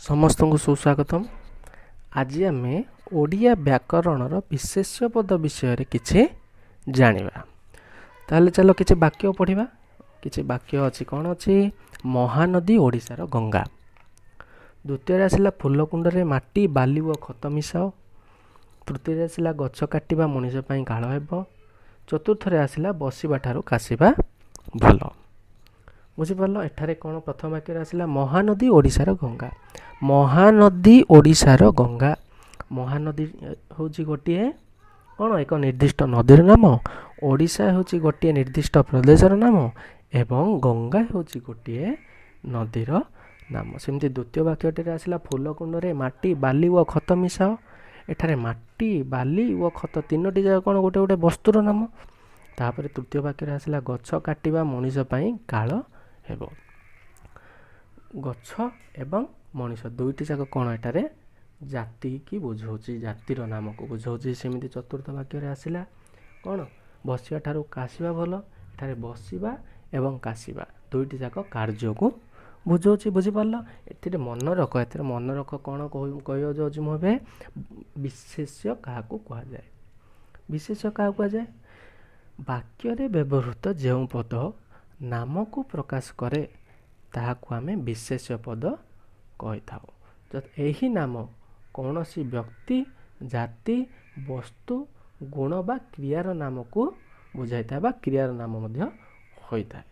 ସମସ୍ତଙ୍କୁ ସୁସ୍ୱାଗତମ। ଆଜି ଆମେ ଓଡ଼ିଆ ବ୍ୟାକରଣର ବିଶେଷ୍ୟ ପଦ ବିଷୟରେ କିଛି ଜାଣିବା। ତାହେଲେ ଚାଲ କିଛି ବାକ୍ୟ ପଢ଼ିବା। କିଛି ବାକ୍ୟ ଅଛି, କ'ଣ ଅଛି? ମହାନଦୀ ଓଡ଼ିଶାର ଗଙ୍ଗା। ଦ୍ୱିତୀୟରେ ଆସିଲା ଫୁଲକୁଣ୍ଡରେ ମାଟି, ବାଲି ଓ ଖତ ମିଶାଅ। ତୃତୀୟରେ ଆସିଲା ଗଛ କାଟିବା ମଣିଷ ପାଇଁ କାଳ ହେବ। ଚତୁର୍ଥରେ ଆସିଲା ବସିବା ଠାରୁ କାଶିବା ଭଲ। ବୁଝିପାରିଲ? ଏଠାରେ କ'ଣ ପ୍ରଥମ ବାକ୍ୟରେ ଆସିଲା ମହାନଦୀ ଓଡ଼ିଶାର ଗଙ୍ଗା। ମହାନଦୀ ଓଡ଼ିଶାର ଗଙ୍ଗା। ମହାନଦୀ ହେଉଛି ଗୋଟିଏ କ'ଣ, ଏକ ନିର୍ଦ୍ଦିଷ୍ଟ ନଦୀର ନାମ। ଓଡ଼ିଶା ହେଉଛି ଗୋଟିଏ ନିର୍ଦ୍ଦିଷ୍ଟ ପ୍ରଦେଶର ନାମ ଏବଂ ଗଙ୍ଗା ହେଉଛି ଗୋଟିଏ ନଦୀର ନାମ। ସେମିତି ଦ୍ୱିତୀୟ ବାକ୍ୟଟିରେ ଆସିଲା ଫୁଲକୁଣ୍ଡରେ ମାଟି, ବାଲି ଓ ଖତ ମିଶାଅ। ଏଠାରେ ମାଟି, ବାଲି ଓ ଖତ ତିନୋଟି ଯାକ କ'ଣ, ଗୋଟେ ଗୋଟେ ବସ୍ତୁର ନାମ। ତାପରେ ତୃତୀୟ ବାକ୍ୟରେ ଆସିଲା ଗଛ କାଟିବା ମଣିଷ ପାଇଁ କାଳ ହେବ। ଗଛ ଏବଂ ମଣିଷ ଦୁଇଟି ଯାକ କ'ଣ, ଏଠାରେ ଜାତିକି ବୁଝାଉଛି, ଜାତିର ନାମକୁ ବୁଝାଉଛି। ସେମିତି ଚତୁର୍ଥ ବାକ୍ୟରେ ଆସିଲା କ'ଣ, ବସିବା ଠାରୁ କାଶିବା ଭଲ। ଏଠାରେ ବସିବା ଏବଂ କାଶିବା ଦୁଇଟି ଯାକ କାର୍ଯ୍ୟକୁ ବୁଝାଉଛି। ବୁଝିପାରିଲ? ଏଥିରେ ମନେ ରଖ, ଏଥିରେ ମନେ ରଖ କ'ଣ କହିବାକୁ ଯାଉଛି ମୁଁ ଏବେ। ବିଶେଷ୍ୟ କାହାକୁ କୁହାଯାଏ? ବିଶେଷ୍ୟ କାହାକୁ କୁହାଯାଏ? ବାକ୍ୟରେ ବ୍ୟବହୃତ ଯେଉଁ ପଦ ନାମକୁ ପ୍ରକାଶ କରେ ତାହାକୁ ଆମେ ବିଶେଷ୍ୟ ପଦ କହିଥାଉ। ଏହି ନାମ କୌଣସି ବ୍ୟକ୍ତି, ଜାତି, ବସ୍ତୁ, ଗୁଣ ବା କ୍ରିୟାର ନାମକୁ ବୁଝାଇଥାଏ ବା କ୍ରିୟାର ନାମ ମଧ୍ୟ ହୋଇଥାଏ।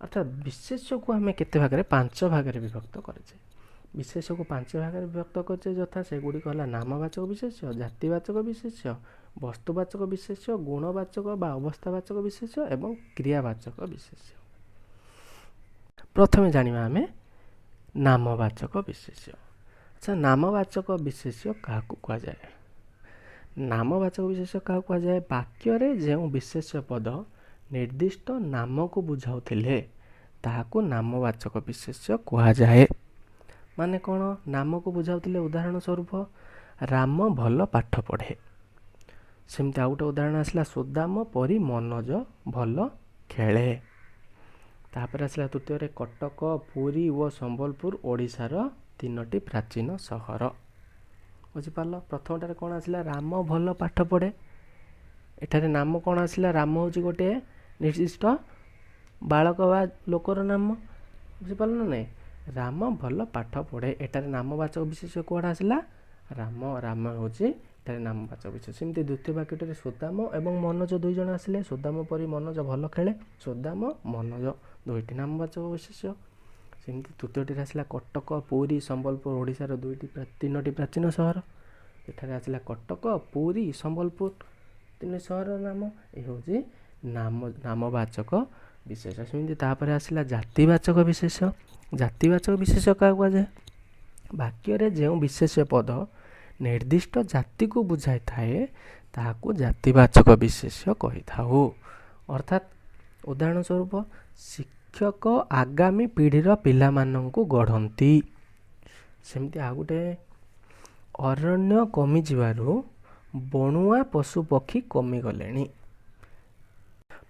ଅର୍ଥାତ୍ ବିଶେଷ୍ୟକୁ ଆମେ କେତେ ଭାଗରେ? 5 ଭାଗରେ ବିଭକ୍ତ କରିଛେ। ବିଶେଷ୍ୟକୁ 5 ଭାଗରେ ବିଭକ୍ତ କରିଛେ, ଯଥା ସେଗୁଡ଼ିକ ହେଲା ନାମବାଚକ ବିଶେଷ୍ୟ, ଜାତିବାଚକ ବିଶେଷ୍ୟ, ବସ୍ତୁବାଚକ ବିଶେଷ୍ୟ, ଗୁଣବାଚକ ବା ଅବସ୍ଥାବାଚକ ବିଶେଷ୍ୟ ଏବଂ କ୍ରିୟାବାଚକ ବିଶେଷ୍ୟ। ପ୍ରଥମେ ଜାଣିବା ଆମେ ନାମବାଚକ ବିଶେଷ୍ୟ। ଆଚ୍ଛା, ନାମବାଚକ ବିଶେଷ୍ୟ କାହାକୁ କୁହାଯାଏ? ନାମବାଚକ ବିଶେଷ୍ୟ କାହାକୁ କୁହାଯାଏ? ବାକ୍ୟରେ ଯେଉଁ ବିଶେଷ୍ୟ ପଦ ନିର୍ଦ୍ଦିଷ୍ଟ ନାମକୁ ବୁଝାଉଥିଲେ ତାହାକୁ ନାମବାଚକ ବିଶେଷ୍ୟ କୁହାଯାଏ। ମାନେ କ'ଣ ନାମକୁ ବୁଝାଉଥିଲେ? ଉଦାହରଣ ସ୍ୱରୂପ ରାମ ଭଲ ପାଠ ପଢ଼େ। ସେମିତି ଆଉ ଗୋଟେ ଉଦାହରଣ ଆସିଲା ସୁଦାମ ପରି ମନୋଜ ଭଲ ଖେଳେ। ତାପରେ ଆସିଲା ତୃତୀୟରେ କଟକ, ପୁରୀ ଓ ସମ୍ବଲପୁର ଓଡ଼ିଶାର 3ଟି ପ୍ରାଚୀନ ସହର। ବୁଝିପାରିଲ? ପ୍ରଥମଟାରେ କ'ଣ ଆସିଲା? ରାମ ଭଲ ପାଠ ପଢ଼େ। ଏଠାରେ ନାମ କ'ଣ ଆସିଲା? ରାମ ହେଉଛି ଗୋଟିଏ ନିର୍ଦ୍ଦିଷ୍ଟ ବାଳକ ବା ଲୋକର ନାମ। ବୁଝିପାରିଲ ନା ନାଇଁ? ରାମ ଭଲ ପାଠ ପଢ଼େ, ଏଠାରେ ନାମବାଚକ ବିଶେଷ୍ୟ କୁଆଡ଼େ ଆସିଲା? ରାମ। ରାମ ହେଉଛି ଏଠାରେ ନାମବାଚକ ବିଶେଷ୍ୟ। ସେମିତି ଦ୍ୱିତୀୟ ବାକ୍ୟଟିରେ ସୁଦାମ ଏବଂ ମନୋଜ ଦୁଇ ଜଣ ଆସିଲେ। ସୁଦାମ ପରି ମନୋଜ ଭଲ ଖେଳେ। ସୁଦାମ, ମନୋଜ ଦୁଇଟି ନାମବାଚକ ବିଶେଷ୍ୟ। ସେମିତି ତୃତୀୟଟିରେ ଆସିଲା କଟକ, ପୁରୀ, ସମ୍ବଲପୁର ଓଡ଼ିଶାର 3ଟି ପ୍ରାଚୀନ ସହର। ଏଠାରେ ଆସିଲା କଟକ, ପୁରୀ, ସମ୍ବଲପୁର ତିନି ସହରର ନାମ। ଏ ହେଉଛି ନାମବାଚକ ବିଶେଷ୍ୟ। ସେମିତି ତାପରେ ଆସିଲା ଜାତିବାଚକ ବିଶେଷ୍ୟ। ଜାତିବାଚକ ବିଶେଷ୍ୟ କାହାକୁ କୁହାଯାଏ? ବାକ୍ୟରେ ଯେଉଁ ବିଶେଷ୍ୟ ପଦ ନିର୍ଦ୍ଦିଷ୍ଟ ଜାତିକୁ ବୁଝାଇଥାଏ ତାହାକୁ ଜାତିବାଚକ ବିଶେଷ୍ୟ କହିଥାଉ। ଅର୍ଥାତ୍ ଉଦାହରଣ ସ୍ୱରୂପ ଶିକ୍ଷକ ଆଗାମୀ ପିଢ଼ିର ପିଲାମାନଙ୍କୁ ଗଢ଼ନ୍ତି। ସେମିତି ଆଉ ଗୋଟେ, ଅରଣ୍ୟ କମିଯିବାରୁ ବଣୁଆ ପଶୁପକ୍ଷୀ କମିଗଲେଣି।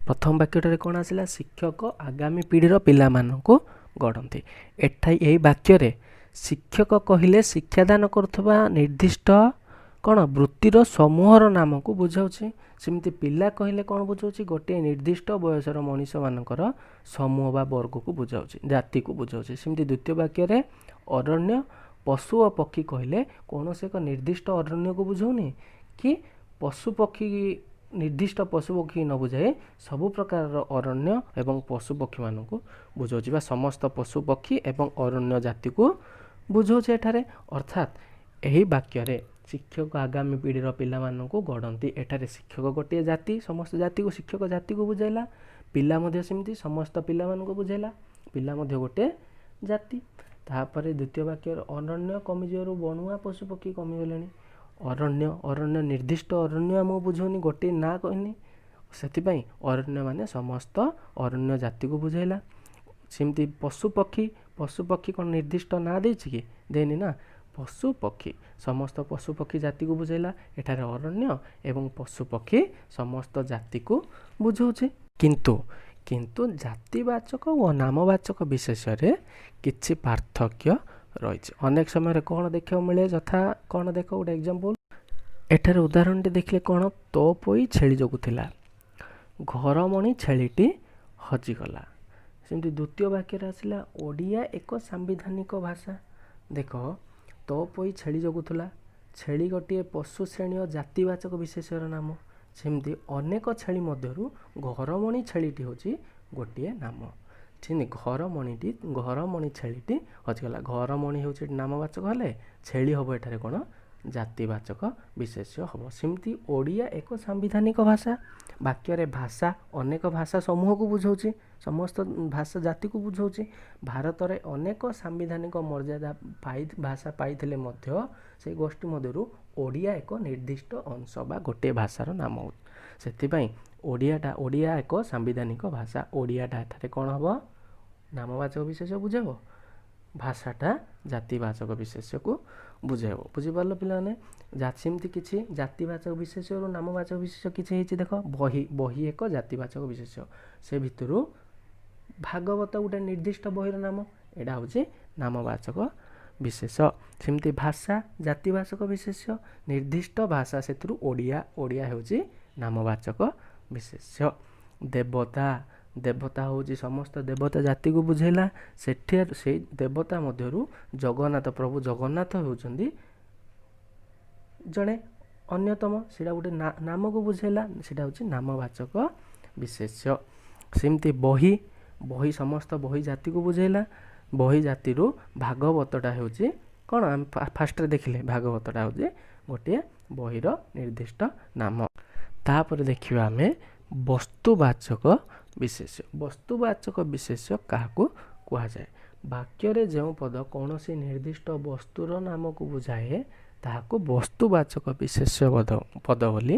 ପ୍ରଥମ ବାକ୍ୟଟାରେ କ'ଣ ଆସିଲା? ଶିକ୍ଷକ ଆଗାମୀ ପିଢ଼ିର ପିଲାମାନଙ୍କୁ ଗଢ଼ନ୍ତି। ଏଠି ଏହି ବାକ୍ୟରେ ଶିକ୍ଷକ କହିଲେ ଶିକ୍ଷାଦାନ କରୁଥିବା ନିର୍ଦ୍ଦିଷ୍ଟ କ'ଣ ବୃତ୍ତିର ସମୂହର ନାମକୁ ବୁଝାଉଛି। ସେମିତି ପିଲା କହିଲେ କ'ଣ ବୁଝାଉଛି? ଗୋଟିଏ ନିର୍ଦ୍ଦିଷ୍ଟ ବୟସର ମଣିଷମାନଙ୍କର ସମୂହ ବା ବର୍ଗକୁ ବୁଝାଉଛି, ଜାତିକୁ ବୁଝାଉଛି। ସେମିତି ଦ୍ୱିତୀୟ ବାକ୍ୟରେ ଅରଣ୍ୟ, ପଶୁ ଓ ପକ୍ଷୀ କହିଲେ କୌଣସି ଏକ ନିର୍ଦ୍ଦିଷ୍ଟ ଅରଣ୍ୟକୁ ବୁଝାଉନି କି ପଶୁପକ୍ଷୀ, ନିର୍ଦ୍ଦିଷ୍ଟ ପଶୁପକ୍ଷୀ ନ ବୁଝାଇ ସବୁ ପ୍ରକାରର ଅରଣ୍ୟ ଏବଂ ପଶୁପକ୍ଷୀମାନଙ୍କୁ ବୁଝାଉଛି ବା ସମସ୍ତ ପଶୁପକ୍ଷୀ ଏବଂ ଅରଣ୍ୟ ଜାତିକୁ ବୁଝାଉଛି ଏଠାରେ। ଅର୍ଥାତ୍ ଏହି ବାକ୍ୟରେ ଶିକ୍ଷକ ଆଗାମୀ ପିଢ଼ିର ପିଲାମାନଙ୍କୁ ଗଢ଼ନ୍ତି, ଏଠାରେ ଶିକ୍ଷକ ଗୋଟିଏ ଜାତି, ସମସ୍ତ ଜାତିକୁ ଶିକ୍ଷକ ଜାତିକୁ ବୁଝାଇଲା। ପିଲା ମଧ୍ୟ ସେମିତି ସମସ୍ତ ପିଲାମାନଙ୍କୁ ବୁଝାଇଲା, ପିଲା ମଧ୍ୟ ଗୋଟିଏ ଜାତି। ତାପରେ ଦ୍ୱିତୀୟ ବାକ୍ୟରେ ଅରଣ୍ୟ କମିଯିବାରୁ ବଣୁଆ ପଶୁପକ୍ଷୀ କମିଗଲେଣି। ଅରଣ୍ୟ, ଅରଣ୍ୟ ନିର୍ଦ୍ଦିଷ୍ଟ ଅରଣ୍ୟ ଆମକୁ ବୁଝାଉନି, ଗୋଟିଏ ନାଁ କହିନି, ସେଥିପାଇଁ ଅରଣ୍ୟ ମାନେ ସମସ୍ତ ଅରଣ୍ୟ ଜାତିକୁ ବୁଝାଇଲା। ସେମିତି ପଶୁପକ୍ଷୀ, ପଶୁପକ୍ଷୀ କ'ଣ ନିର୍ଦ୍ଦିଷ୍ଟ ନାଁ ଦେଇଛି କି? ଦେଇନି ନା। ପଶୁପକ୍ଷୀ ସମସ୍ତ ପଶୁପକ୍ଷୀ ଜାତିକୁ ବୁଝାଇଲା। ଏଠାରେ ଅରଣ୍ୟ ଏବଂ ପଶୁପକ୍ଷୀ ସମସ୍ତ ଜାତିକୁ ବୁଝାଉଛି। କିନ୍ତୁ ଜାତିବାଚକ ଓ ନାମବାଚକ ବିଶେଷ୍ୟରେ କିଛି ପାର୍ଥକ୍ୟ ରହିଛି। ଅନେକ ସମୟରେ କ'ଣ ଦେଖିବାକୁ ମିଳେ? ଯଥା କ'ଣ ଦେଖ ଗୋଟେ ଏକ୍ଜାମ୍ପଲ୍। ଏଠାରେ ଉଦାହରଣଟି ଦେଖିଲେ କ'ଣ? ତୋ ପୋଇ ଛେଳି ଜଗୁଥିଲା, ଘରମଣି ଛେଳିଟି ହଜିଗଲା। ସେମିତି ଦ୍ୱିତୀୟ ବାକ୍ୟରେ ଆସିଲା ଓଡ଼ିଆ ଏକ ସାମ୍ବିଧାନିକ ଭାଷା। ଦେଖ, ତୋ ପୋଇ ଛେଳି ଜଗୁଥିଲା, ଛେଳି ଗୋଟିଏ ପଶୁ ଶ୍ରେଣୀୟ ଜାତିବାଚକ ବିଶେଷ୍ୟର ନାମ। ସେମିତି ଅନେକ ଛେଳି ମଧ୍ୟରୁ ଘରମଣି ଛେଳିଟି ହେଉଛି ଗୋଟିଏ ନାମ। ସେମିତି ଘରମଣିଟି, ଘରମଣି ଛେଳିଟି ହଜିଗଲା। ଘରମଣି ହେଉଛି ନାମବାଚକ ହେଲେ ଛେଳି ହେବ ଏଠାରେ କ'ଣ? ଜାତିବାଚକ ବିଶେଷ୍ୟ ହେବ। ସେମିତି ଓଡ଼ିଆ ଏକ ସାମ୍ବିଧାନିକ ଭାଷା, ବାକ୍ୟରେ ଭାଷା ଅନେକ ଭାଷା ସମୂହକୁ ବୁଝାଉଛି, ସମସ୍ତ ଭାଷା ଜାତିକୁ ବୁଝାଉଛି। ଭାରତରେ ଅନେକ ସାମ୍ବିଧାନିକ ମର୍ଯ୍ୟାଦା ପାଇ ଭାଷା ପାଇଥିଲେ ମଧ୍ୟ ସେଇ ଗୋଷ୍ଠୀ ମଧ୍ୟରୁ ଓଡ଼ିଆ ଏକ ନିର୍ଦ୍ଦିଷ୍ଟ ଅଂଶ ବା ଗୋଟିଏ ଭାଷାର ନାମ। ସେଥିପାଇଁ ଓଡ଼ିଆଟା, ଓଡ଼ିଆ ଏକ ସାମ୍ବିଧାନିକ ଭାଷା, ଓଡ଼ିଆଟା ଏଠାରେ କ'ଣ ହେବ? ନାମବାଚକ ବିଶେଷ ବୁଝାଇବ, ଭାଷାଟା ଜାତିବାଚକ ବିଶେଷ୍ୟକୁ ବୁଝାଇବ। ବୁଝିପାରିଲ ପିଲାମାନେ? ସେମିତି କିଛି ଜାତିବାଚକ ବିଶେଷ୍ୟରୁ ନାମବାଚକ ବିଶେଷ୍ୟ କିଛି ହେଇଛି। ଦେଖ, ବହି, ବହି ଏକ ଜାତିବାଚକ ବିଶେଷ୍ୟ, ସେ ଭିତରୁ ଭାଗବତ ଗୋଟେ ନିର୍ଦ୍ଦିଷ୍ଟ ବହିର ନାମ, ଏଇଟା ହେଉଛି ନାମବାଚକ ବିଶେଷ। ସେମିତି ଭାଷା ଜାତିବାଚକ ବିଶେଷ୍ୟ, ନିର୍ଦ୍ଦିଷ୍ଟ ଭାଷା ସେଥିରୁ ଓଡ଼ିଆ, ଓଡ଼ିଆ ହେଉଛି ନାମବାଚକ ବିଶେଷ୍ୟ। ଦେବତା, ଦେବତା ହେଉଛି ସମସ୍ତ ଦେବତା ଜାତିକୁ ବୁଝେଇଲା, ସେଠି ସେଇ ଦେବତା ମଧ୍ୟରୁ ଜଗନ୍ନାଥ, ପ୍ରଭୁ ଜଗନ୍ନାଥ ହେଉଛନ୍ତି ଜଣେ ଅନ୍ୟତମ, ସେଇଟା ଗୋଟେ ନାମକୁ ବୁଝେଇଲା, ସେଇଟା ହେଉଛି ନାମବାଚକ ବିଶେଷ୍ୟ। ସେମିତି ବହି, ବହି ସମସ୍ତ ବହି ଜାତିକୁ ବୁଝେଇଲା, ବହି ଜାତିରୁ ଭାଗବତଟା ହେଉଛି କ'ଣ? ଆମେ ଫାଷ୍ଟରେ ଦେଖିଲେ ଭାଗବତଟା ହେଉଛି ଗୋଟିଏ ବହିର ନିର୍ଦ୍ଦିଷ୍ଟ ନାମ। ତାପରେ ଦେଖିବା ଆମେ ବସ୍ତୁବାଚକ ବିଶେଷ୍ୟ। ବସ୍ତୁବାଚକ ବିଶେଷ୍ୟ କାହାକୁ କୁହାଯାଏ? ବାକ୍ୟରେ ଯେଉଁ ପଦ କୌଣସି ନିର୍ଦ୍ଦିଷ୍ଟ ବସ୍ତୁର ନାମକୁ ବୁଝାଏ ତାହାକୁ ବସ୍ତୁବାଚକ ବିଶେଷ୍ୟ ପଦ ବୋଲି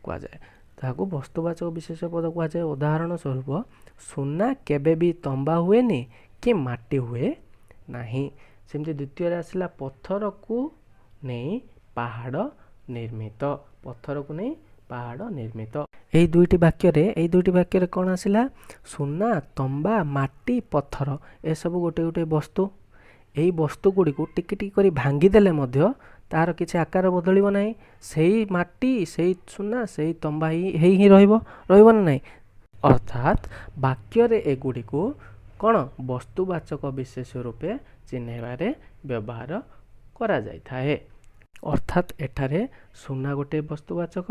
କୁହାଯାଏ। ତାହାକୁ ବସ୍ତୁବାଚକ ବିଶେଷ୍ୟ ପଦ କୁହାଯାଏ। ଉଦାହରଣ ସ୍ୱରୂପ, ସୁନା କେବେ ବି ତମ୍ବା ହୁଏନି କି ମାଟି ହୁଏ ନାହିଁ। ସେମିତି ଦ୍ୱିତୀୟରେ ଆସିଲା ପଥରକୁ ନେଇ ପାହାଡ଼ ନିର୍ମିତ, ପଥରକୁ ନେଇ ପାହାଡ଼ ନିର୍ମିତ। ଏଇ ଦୁଇଟି ବାକ୍ୟରେ, ଏଇ ଦୁଇଟି ବାକ୍ୟରେ କ'ଣ ଆସିଲା? ସୁନା, ତମ୍ବା, ମାଟି, ପଥର ଏସବୁ ଗୋଟେ ଗୋଟେ ବସ୍ତୁ। ଏଇ ବସ୍ତୁ ଗୁଡ଼ିକୁ ଟିକେ ଟିକେ କରି ଭାଙ୍ଗିଦେଲେ ମଧ୍ୟ ତାର କିଛି ଆକାର ବଦଳିବ ନାହିଁ। ସେଇ ମାଟି, ସେଇ ସୁନା, ସେଇ ତମ୍ବା ହେଇ ହିଁ ରହିବ, ରହିବ ନା ନାହିଁ? ଅର୍ଥାତ୍ ବାକ୍ୟରେ ଏଗୁଡ଼ିକୁ କ'ଣ ବସ୍ତୁବାଚକ ବିଶେଷ ରୂପେ ଚିହ୍ନାଇବାରେ ବ୍ୟବହାର କରାଯାଇଥାଏ। ଅର୍ଥାତ୍ ଏଠାରେ ସୁନା ଗୋଟିଏ ବସ୍ତୁବାଚକ,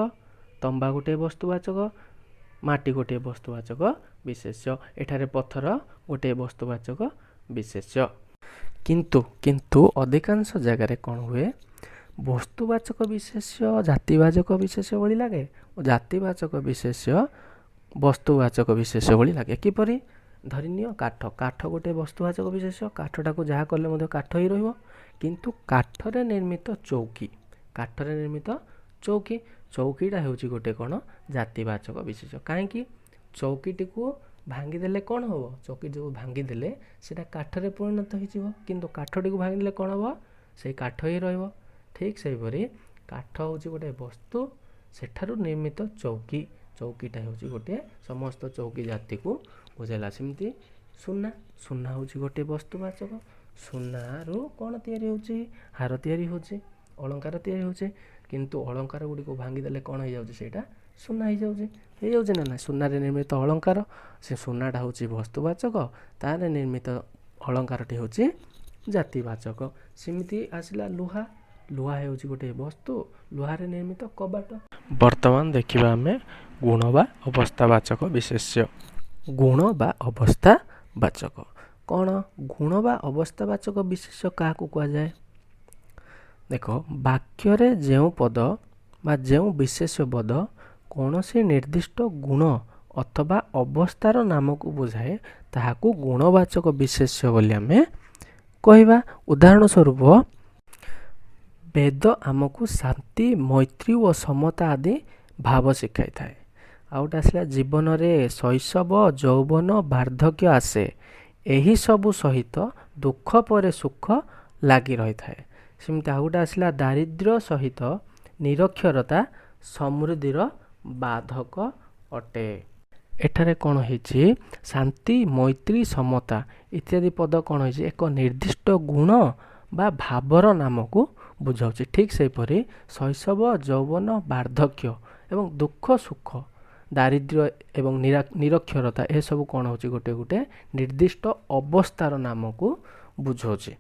ତମ୍ବା ଗୋଟିଏ ବସ୍ତୁବାଚକ, ମାଟି ଗୋଟିଏ ବସ୍ତୁବାଚକ ବିଶେଷ୍ୟ, ଏଠାରେ ପଥର ଗୋଟିଏ ବସ୍ତୁବାଚକ ବିଶେଷ୍ୟ। କିନ୍ତୁ ଅଧିକାଂଶ ଜାଗାରେ କ'ଣ ହୁଏ? ବସ୍ତୁବାଚକ ବିଶେଷ୍ୟ ଜାତିବାଚକ ବିଶେଷ୍ୟ ଭଳି ଲାଗେ ଓ ଜାତିବାଚକ ବିଶେଷ୍ୟ ବସ୍ତୁବାଚକ ବିଶେଷ୍ୟ ଭଳି ଲାଗେ। କିପରି? ଧରିନିଅ କାଠ, କାଠ ଗୋଟିଏ ବସ୍ତୁବାଚକ ବିଶେଷ୍ୟ, କାଠଟାକୁ ଯାହା କଲେ ମଧ୍ୟ କାଠ ହିଁ ରହିବ। କିନ୍ତୁ କାଠରେ ନିର୍ମିତ ଚୌକି, କାଠରେ ନିର୍ମିତ ଚୌକି, ଚୌକିଟା ହେଉଛି ଗୋଟେ କ'ଣ? ଜାତିବାଚକ ବିଶେଷ୍ୟ। କାହିଁକି? ଚୌକିଟିକୁ ଭାଙ୍ଗିଦେଲେ କ'ଣ ହେବ? ଚୌକି ଯେଉଁ ଭାଙ୍ଗିଦେଲେ ସେଇଟା କାଠରେ ପରିଣତ ହେଇଯିବ, କିନ୍ତୁ କାଠଟିକୁ ଭାଙ୍ଗିଦେଲେ କ'ଣ ହେବ? ସେଇ କାଠ ହିଁ ରହିବ। ଠିକ୍ ସେହିପରି କାଠ ହେଉଛି ଗୋଟେ ବସ୍ତୁ, ସେଠାରୁ ନିର୍ମିତ ଚୌକି, ଚୌକିଟା ହେଉଛି ଗୋଟିଏ ସମସ୍ତ ଚୌକି ଜାତିକୁ ବୁଝାଇଲା। ସେମିତି ସୁନା, ସୁନା ହେଉଛି ଗୋଟିଏ ବସ୍ତୁବାଚକ, ସୁନାରୁ କ'ଣ ତିଆରି ହେଉଛି? ହାର ତିଆରି ହେଉଛି, ଅଳଙ୍କାର ତିଆରି ହେଉଛି। କିନ୍ତୁ ଅଳଙ୍କାର ଗୁଡ଼ିକୁ ଭାଙ୍ଗିଦେଲେ କ'ଣ ହେଇଯାଉଛି? ସେଇଟା ସୁନା ହେଇଯାଉଛି, ହେଇଯାଉଛି ନା ନାହିଁ? ସୁନାରେ ନିର୍ମିତ ଅଳଙ୍କାର, ସେ ସୁନାଟା ହେଉଛି ବସ୍ତୁବାଚକ, ତାରେ ନିର୍ମିତ ଅଳଙ୍କାରଟି ହେଉଛି ଜାତିବାଚକ। ସେମିତି ଆସିଲା ଲୁହା, ଲୁହା ହେଉଛି ଗୋଟିଏ ବସ୍ତୁ, ଲୁହାରେ ନିର୍ମିତ କବାଟ। ବର୍ତ୍ତମାନ ଦେଖିବା ଆମେ ଗୁଣ ବା ଅବସ୍ଥାବାଚକ ବିଶେଷ୍ୟ। ଗୁଣ ବା ଅବସ୍ଥାବାଚକ କ'ଣ? ଗୁଣ ବା ଅବସ୍ଥାବାଚକ ବିଶେଷ୍ୟ କାହାକୁ କୁହାଯାଏ? ଦେଖ, ବାକ୍ୟରେ ଯେଉଁ ପଦ ବା ଯେଉଁ ବିଶେଷ୍ୟ ପଦ କୌଣସି ନିର୍ଦ୍ଦିଷ୍ଟ ଗୁଣ ଅଥବା ଅବସ୍ଥାର ନାମକୁ ବୁଝାଏ ତାହାକୁ ଗୁଣବାଚକ ବିଶେଷ୍ୟ ବୋଲି ଆମେ କହିବା। ଉଦାହରଣ ସ୍ୱରୂପ, ବେଦ ଆମକୁ ଶାନ୍ତି, ମୈତ୍ରୀ ଓ ସମତା ଆଦି ଭାବ ଶିଖାଇଥାଏ। ଆଉ ଗୋଟେ ଆସିଲା ଜୀବନରେ ଶୈଶବ, ଯୌବନ, ବାର୍ଦ୍ଧକ୍ୟ ଆସେ, ଏହି ସବୁ ସହିତ ଦୁଃଖ ପରେ ସୁଖ ଲାଗି ରହିଥାଏ। ସେମିତି ଆଉ ଗୋଟେ ଆସିଲା ଦାରିଦ୍ର୍ୟ ସହିତ ନିରକ୍ଷରତା ସମୃଦ୍ଧିର ବାଧକ ଅଟେ। ଏଠାରେ କ'ଣ ହେଇଛି? ଶାନ୍ତି, ମୈତ୍ରୀ, ସମତା ଇତ୍ୟାଦି ପଦ କ'ଣ ହେଇଛି? ଏକ ନିର୍ଦ୍ଦିଷ୍ଟ ଗୁଣ ବା ଭାବର ନାମକୁ ବୁଝାଉଛି। ଠିକ୍ ସେହିପରି ଶୈଶବ, ଯୌବନ, ବାର୍ଦ୍ଧକ୍ୟ ଏବଂ ଦୁଃଖ, ସୁଖ, ଦାରିଦ୍ର୍ୟ ଏବଂ ନିରକ୍ଷରତା ଏସବୁ କ'ଣ ହେଉଛି? ଗୋଟେ ଗୋଟେ ନିର୍ଦ୍ଦିଷ୍ଟ ଅବସ୍ଥାର ନାମକୁ ବୁଝାଉଛି।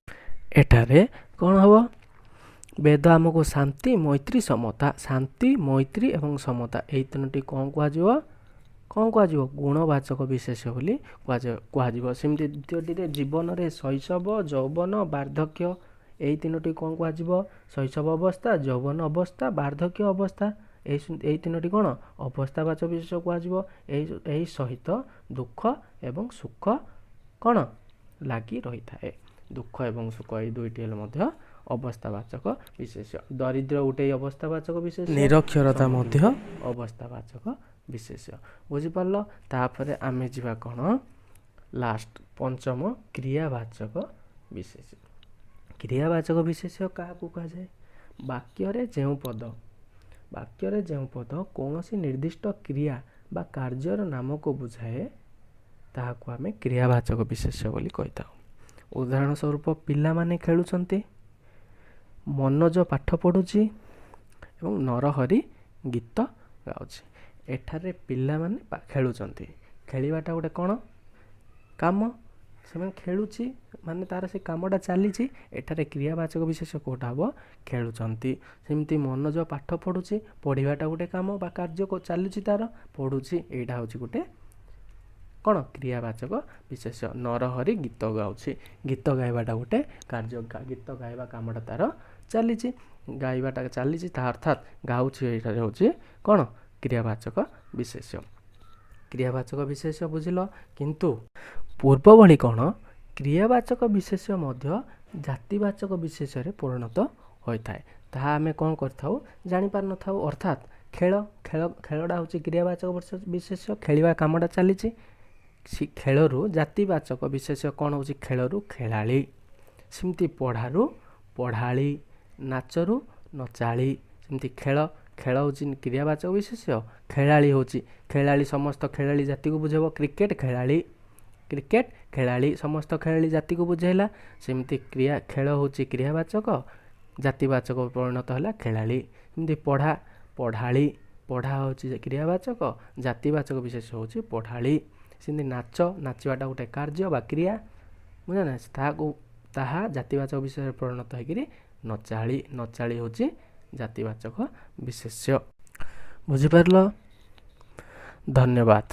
ଏଠାରେ କ'ଣ ହେବ? ବେଦ ଆମକୁ ଶାନ୍ତି, ମୈତ୍ରୀ, ସମତା, ଶାନ୍ତି, ମୈତ୍ରୀ ଏବଂ ସମତା, ଏଇ ତିନୋଟି କ'ଣ କୁହାଯିବ? କ'ଣ କୁହାଯିବ? ଗୁଣବାଚକ ବିଶେଷ୍ୟ ବୋଲି କୁହାଯିବ। ସେମିତି ଦ୍ୱିତୀୟଟିରେ ଜୀବନରେ ଶୈଶବ, ଯୌବନ, ବାର୍ଦ୍ଧକ୍ୟ, ଏଇ ତିନୋଟି କ'ଣ କୁହାଯିବ? ଶୈଶବ ଅବସ୍ଥା, ଯୌବନ ଅବସ୍ଥା, ବାର୍ଦ୍ଧକ୍ୟ ଅବସ୍ଥା, ଏଇ ତିନୋଟି କ'ଣ ଅବସ୍ଥାବାଚକ ବିଶେଷ୍ୟ କୁହାଯିବ। ଏହି ସହିତ ଦୁଃଖ ଏବଂ ସୁଖ କ'ଣ ଲାଗି ରହିଥାଏ। ଦୁଃଖ ଏବଂ ସୁଖ ଏଇ ଦୁଇଟି ହେଲେ ମଧ୍ୟ ଅବସ୍ଥାବାଚକ ବିଶେଷ୍ୟ। ଦରିଦ୍ର ଗୋଟେ ଅବସ୍ଥାବାଚକ ବିଶେଷ୍ୟ, ନିରକ୍ଷରତା ମଧ୍ୟ ଅବସ୍ଥାବାଚକ ବିଶେଷ୍ୟ। ବୁଝିପାରିଲ? ତାପରେ ଆମେ ଯିବା କ'ଣ ଲାଷ୍ଟ ପଞ୍ଚମ, କ୍ରିୟାବାଚକ ବିଶେଷ୍ୟ। କ୍ରିୟାବାଚକ ବିଶେଷ୍ୟ କାହାକୁ କୁହାଯାଏ? ବାକ୍ୟରେ ଯେଉଁ ପଦ କୌଣସି ନିର୍ଦ୍ଦିଷ୍ଟ କ୍ରିୟା ବା କାର୍ଯ୍ୟର ନାମକୁ ବୁଝାଏ, ତାହାକୁ ଆମେ କ୍ରିୟାବାଚକ ବିଶେଷ୍ୟ ବୋଲି କହିଥାଉ। ଉଦାହରଣ ସ୍ୱରୂପ, ପିଲାମାନେ ଖେଳୁଛନ୍ତି, ମନୋଜ ପାଠ ପଢ଼ୁଛି ଏବଂ ନରହରି ଗୀତ ଗାଉଛି। ଏଠାରେ ପିଲାମାନେ ଖେଳୁଛନ୍ତି। ଖେଳିବାଟା ଗୋଟେ କ'ଣ? କାମ। ସେମାନେ ଖେଳୁଛି ମାନେ ତାର ସେ କାମଟା ଚାଲିଛି। ଏଠାରେ କ୍ରିୟାବାଚକ ବିଶେଷ୍ୟ କେଉଁଟା ହେବ? ଖେଳୁଛନ୍ତି। ସେମିତି ମନୋଜ ପାଠ ପଢ଼ୁଛି। ପଢ଼ିବାଟା ଗୋଟେ କାମ ବା କାର୍ଯ୍ୟ ଚାଲୁଛି ତାର, ପଢ଼ୁଛି। ଏଇଟା ହେଉଛି ଗୋଟେ କ'ଣ? କ୍ରିୟାବାଚକ ବିଶେଷ୍ୟ। ନରହରି ଗୀତ ଗାଉଛି। ଗୀତ ଗାଇବାଟା ଗୋଟେ କାର୍ଯ୍ୟ। ଗୀତ ଗାଇବା କାମଟା ତାର ଚାଲିଛି। ଗାଇବାଟା ଚାଲିଛି, ତାହା ଅର୍ଥାତ୍ ଗାଉଛି। ଏଇଟାରେ ହେଉଛି କ'ଣ? କ୍ରିୟାବାଚକ ବିଶେଷ୍ୟ। କ୍ରିୟାବାଚକ ବିଶେଷ୍ୟ ବୁଝିଲ? କିନ୍ତୁ ପୂର୍ବ ଭଳି କ'ଣ କ୍ରିୟାବାଚକ ବିଶେଷ୍ୟ ମଧ୍ୟ ଜାତିବାଚକ ବିଶେଷ୍ୟରେ ପରିଣତ ହୋଇଥାଏ। ତାହା ଆମେ କ'ଣ କରିଥାଉ? ଜାଣିପାରିନଥାଉ। ଅର୍ଥାତ୍ ଖେଳ, ଖେଳଟା ହେଉଛି କ୍ରିୟାବାଚକ ବିଶେଷ୍ୟ। ଖେଳିବା କାମଟା ଚାଲିଛି। ଖେଳରୁ ଜାତିବାଚକ ବିଶେଷ୍ୟ କ'ଣ ହେଉଛି? ଖେଳରୁ ଖେଳାଳି। ସେମିତି ପଢ଼ାରୁ ପଢ଼ାଳି, ନାଚରୁ ନଚାଳି। ସେମିତି ଖେଳ ହେଉଛି କ୍ରିୟାବାଚକ ବିଶେଷ୍ୟ। ଖେଳାଳି ହେଉଛି ଖେଳାଳି, ସମସ୍ତ ଖେଳାଳି ଜାତିକୁ ବୁଝେଇବ। କ୍ରିକେଟ ଖେଳାଳି, କ୍ରିକେଟ ଖେଳାଳି, ସମସ୍ତ ଖେଳାଳି ଜାତିକୁ ବୁଝେଇଲା। ସେମିତି ଖେଳ ହେଉଛି କ୍ରିୟାବାଚକ, ଜାତିବାଚକ ପରିଣତ ହେଲା ଖେଳାଳି। ସେମିତି ପଢ଼ା, ପଢ଼ାଳି। ପଢ଼ା ହେଉଛି କ୍ରିୟାବାଚକ, ଜାତିବାଚକ ବିଶେଷ୍ୟ ହେଉଛି ପଢ଼ାଳି। ସେମିତି ନାଚ, ନାଚିବାଟା ଗୋଟେ କାର୍ଯ୍ୟ ବା କ୍ରିୟା, ବୁଝିଲ ନା? ତାହା ଜାତିବାଚକ ବିଶେଷ୍ୟରେ ପରିଣତ ହେଇକିରି ନଚାଳି। ନଚାଳି ହେଉଛି ଜାତିବାଚକ ବିଶେଷ୍ୟ। ବୁଝିପାରିଲ? ଧନ୍ୟବାଦ।